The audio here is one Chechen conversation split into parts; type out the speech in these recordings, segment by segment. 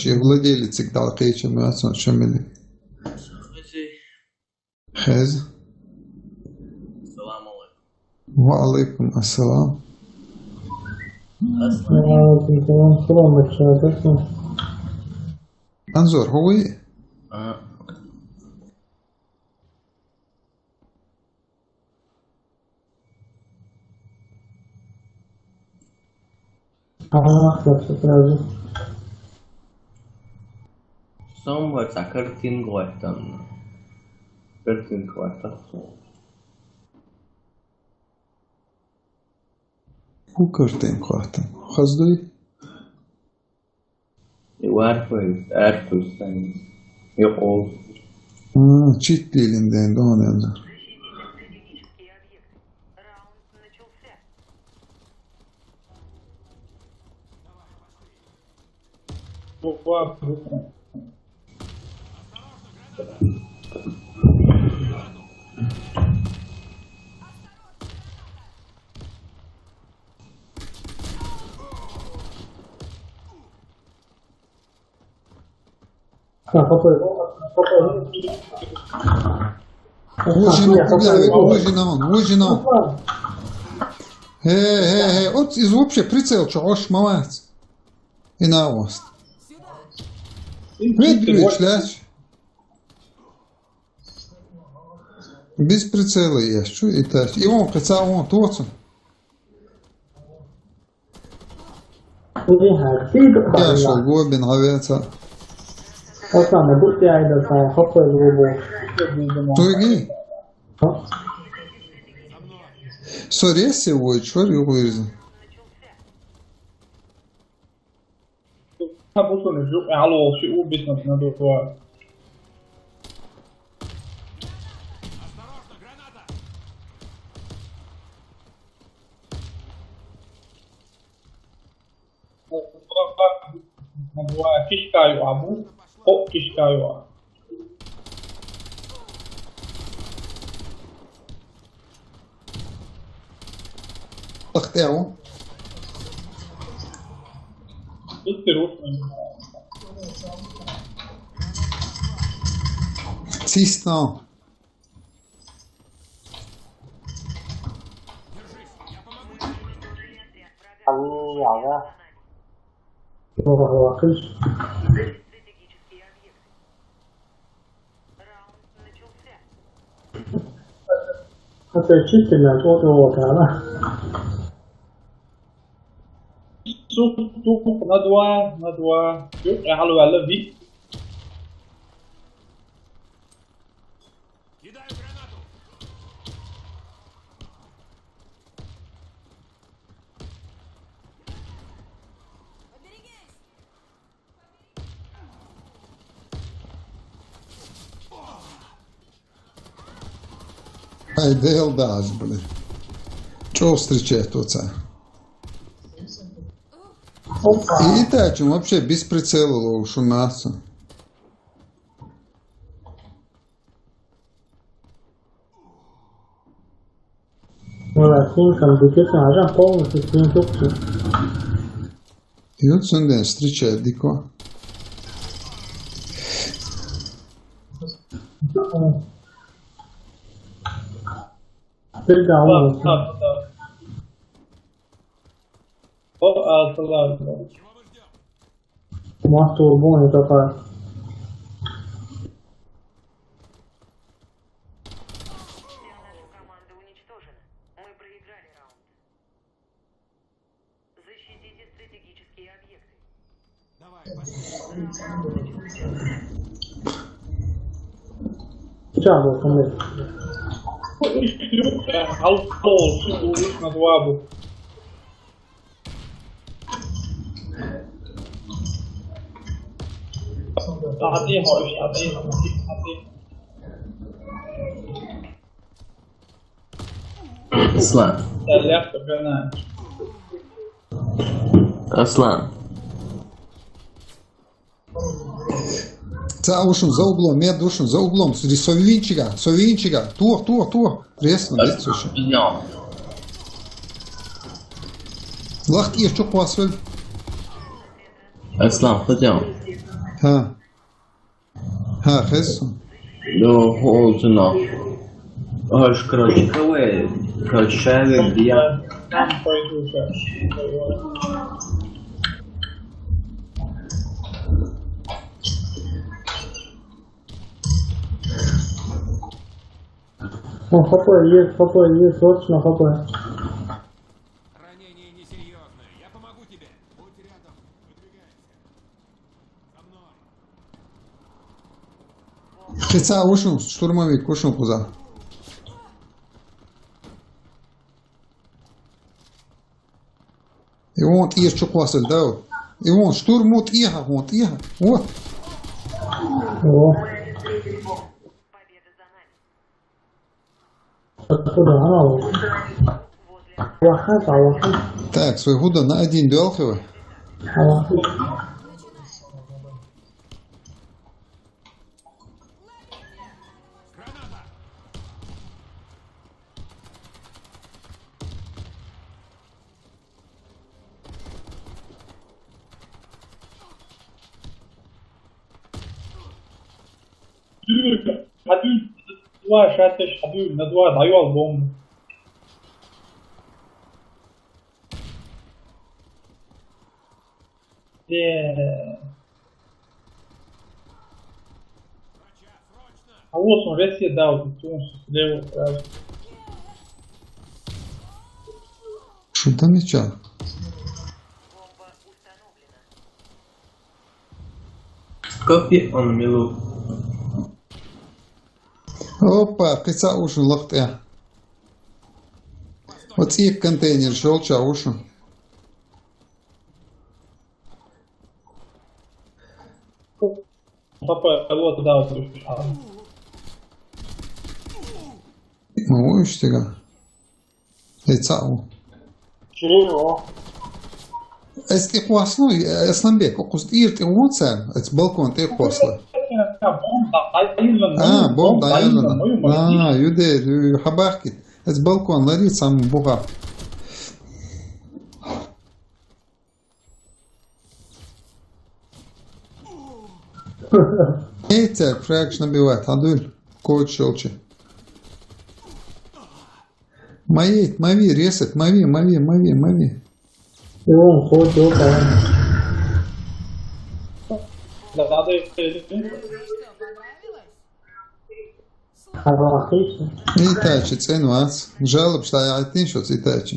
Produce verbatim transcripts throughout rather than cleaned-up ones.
Ши владелец цига дӀакхеча моцун шамили. Хез. Салам алейкум. Ва алейкум ассалам. Аслан. Ва алейкум салам. Салам алейкум. Анзор, хӀу вуй? А. Ага, всё, всё сразу. Сом ваца картинка ваттам. Картинка ваттам. Ху картинка ваттам. Хаздуй? И варфай, арфай сан. И къол. А, чит дилин ден дон янза. Вужина, куда? Вужина он, вужина он. Хе, хе, хе, от из вообще прицел чё, ош, мамац. И на вас. Вид, вид, ляч. Без прицела я, что и так. И он, каца, он, тот. Яшал гобин гӀавеца. Аслан, бутти айда са хаппай лугу. Туги? Со ресе вой, чвар югуйрза. Та бутуни жукъ гьалу ши у бизнес на дуа. Кишкаю абу, о, кишкаю. Ахтеу. Итти рушни. Сисно. Ага, ага. Ага, ага. Опять чистый мяч, вот его, да. Сух, сух, на два, на два. Ё, я халу, я лови. Кидаю гранату. Ай, дел даз, блин. Чё встречает оца? И Итачи вообще без прицела ловит, что мясо. Вала, синкам дикетна, ажа полностью синкам. И вот Сенден встречает дико. Передал. Да, да, да. О, а, да, да. Мастер, бон, это так. Вся наша команда уничтожена. Мы проиграли раунд. Защитите стратегические объекты. Давай, пошли. Чего там? Алкоголь, на два бы. Аслан. Аслан. Ца ушун за углом, мед ушун за углом, сюди со винчига, со винчига, тур, тур, тур, рес, рес, слушай. Лахт ир чук васвел. Аслан, хотел. Ха. Ха, хеза сона. Ну, хоза нах. Аж, короче, кавай, короче, шаьвега дия. О, хапай, есть, хапай, есть, срочно хапай. Ранение несерьезное. Я помогу тебе. Будь рядом. Выдвигаемся. За мной. Кхы цхьа ва шун, штурмовик ва шун кхуза. И вон тӀера чу кхоссал, да? И вон штурмо тӀехьа, вон тӀехьа. Во. О. Откуда она? Вахан, а вахан. Так, свой гуда на один дуэл хева. А вахан. Хьадуьйла, хьадуьйла, два, ша теш, хьадуьйла, на два, дӀайола бомба. Э. А вот он, ресет дал, тут он слева сразу. Что там ещё? Copy on me loop. Опа, кхы цхьа ва шун лакха тӀа. Оцу цӀийкха контейнер шолча ва шун. Папа, алло, да, вот. Ма вуй уьш цигахь. Эй, цхьаъ ву. Чего? Эс тӀе кхоссал, Асланбек, кхуза тӀера тӀе вон царна, эс балкон тӀе кхоссал. А, бомба дӀаеллина. А, юде, ю, хьабахкит. Эс балкон лари цхьамма буха. Эй, церг, фрагаш набивать, хьан дуьйна? Кодаш йолчу. Ма ейт, ма ви, ресет, ма ви, ма ви, ма ви, ма ви. И он кодаш йолчу. Да, да, да. Итайчи цӀена вац. Жалоб шта яйтин шо цӀитайчи.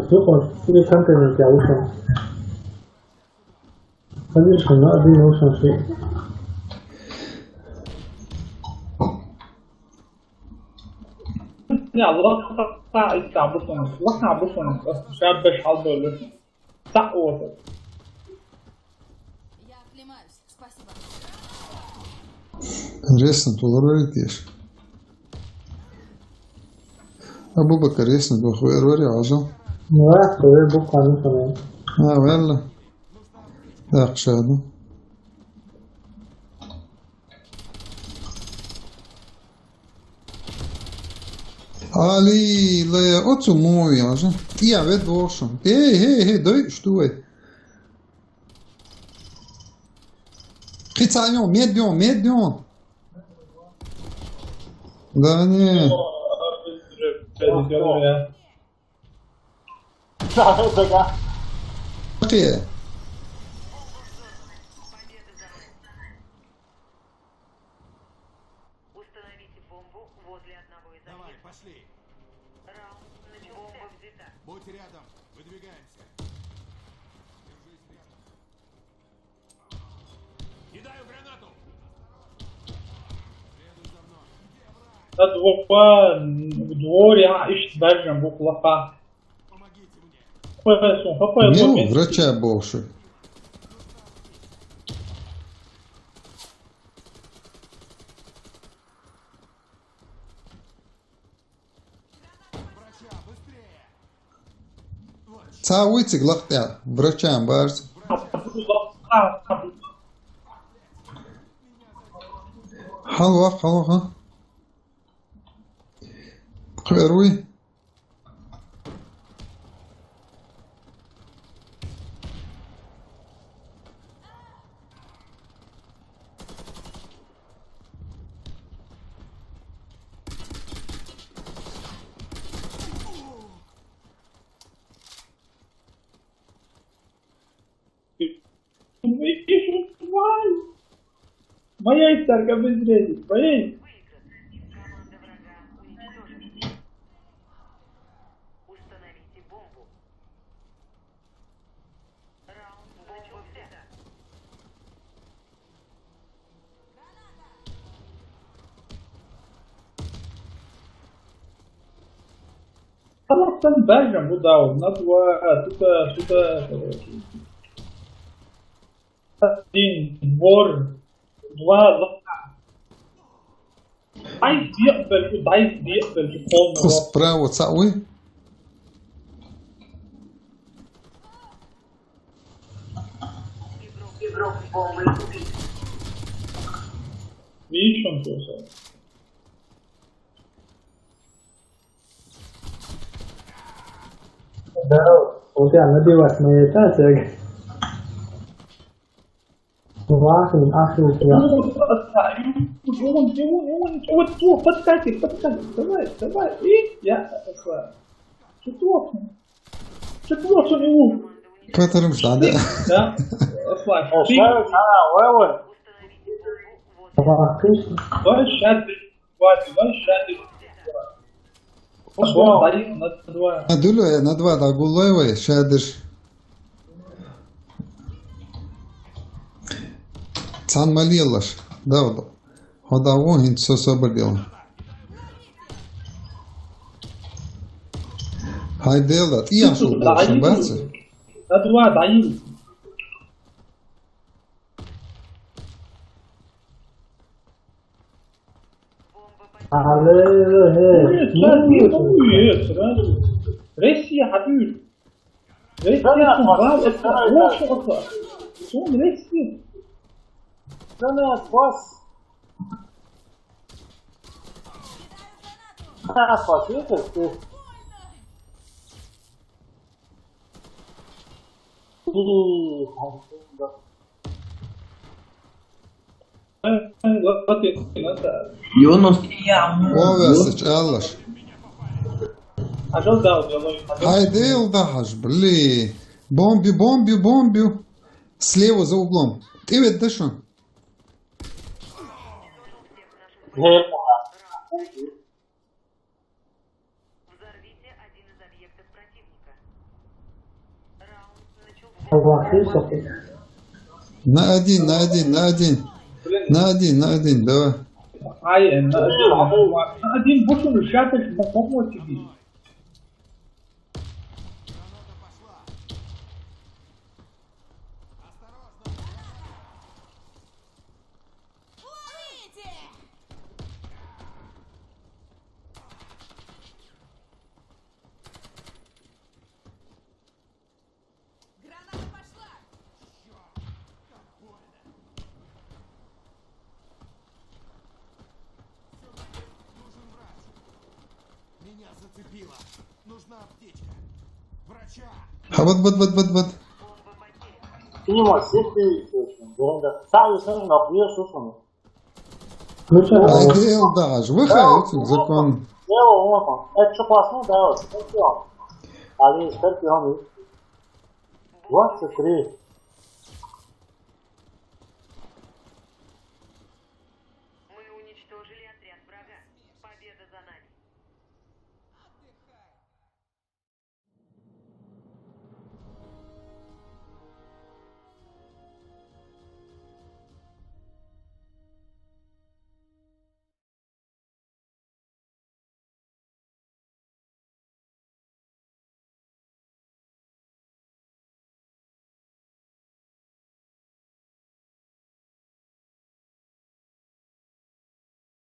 Слушай, тебе контейнер тебя вышел. Конечно, на один вышел шесть. Я лаха итта бусун, лаха бусун, шаббаш халболу. Саъ ота. Я оклемаюсь. Спасибо. Ресна тулар варитеш. Абу-Бакар ресна дохуэр вари ажал. Ва, ховер бу канун сана. А, валла. Так, шаду. Али, ле, оцу муви ажа. Я вед вошум. Эй, эй, эй, дай, что вы? Кхы цхьа йо, мед йо, мед йо. Да не. Окей. Установите бомбу возле одного из объектов. Давай, пошли. Раунд начался. Бомба взята. Будь рядом. Выдвигаемся. Держись рядом. Кидаю гранату. Следуй за мной. Та два, дворе, а, ишт бажам букла ха. Помогите мне. Хапай, хапай, хапай. Не, врача больше. Цхьа вуй цига лакха тӀехь, врачам барца. Хьалвакх, хьалвакх, хьа? Кхер вуй? Моя история без зрения. Моя. Тамам, там дальше, ну да, на два, сюда, сюда, э, один, двор, два, два. Дай диабель, дай диабель, полный. Справа, цхьа вуй? Видишь, он просто. Да, вот я надевать мои это, так. Вахин, ахин, да. Вон, вон, вон, вон, вот, вот, подкатит, подкатит, давай, давай, и я, это, что ты лопнул? Что ты лопнул, не лопнул? Катарым что, да? Да, Слав, Э, ты Славик, а, Вова. Вахин. Давай, щас ты. Хватит, ну, ща ты. Пошёл, один на два. На дуля, на два, да, гулай вай, ща дыр. Цан малиялаш. Да, вот. Хода вон, хин со собрал. Хай дел да, и я шел, Да, в общем, один. Бацы. На два, да, один. Алло, э, Нет, ну, сейчас не нет. Будет, сразу. Россия, Хабиб. Россия, Да, сон, да, бал, да, это, да, о, да. Что это? Сон, Россия. Да, да, бас. Да, бас, это, э. И, да. Ой, ой, ой, ой, ой. Юнус. Овес, чалаш. Хай дел да хаш, блин. Бомби, бомби, бомби. Слева за углом. Ты ведь дыши. Взорвите один из объектов противника. Раунд начался. На один, на один, на один. На один, на один, давай. Ай, на один, на один, больше не шатаешь, помочь тебе. Граната пошла! Нужен врач. Меня зацепило. Нужна аптечка. Врача. А вот, вот, вот, вот, вот. Ты не можешь, здесь ты, в общем, ерунда. Сам, сам, нахуй, слушай. Ну что? Ай, дел даже. Выходит, закон. Слева, вон он. Это что, классно, да, вот. Скорпион. Они скорпион. Двадцать три.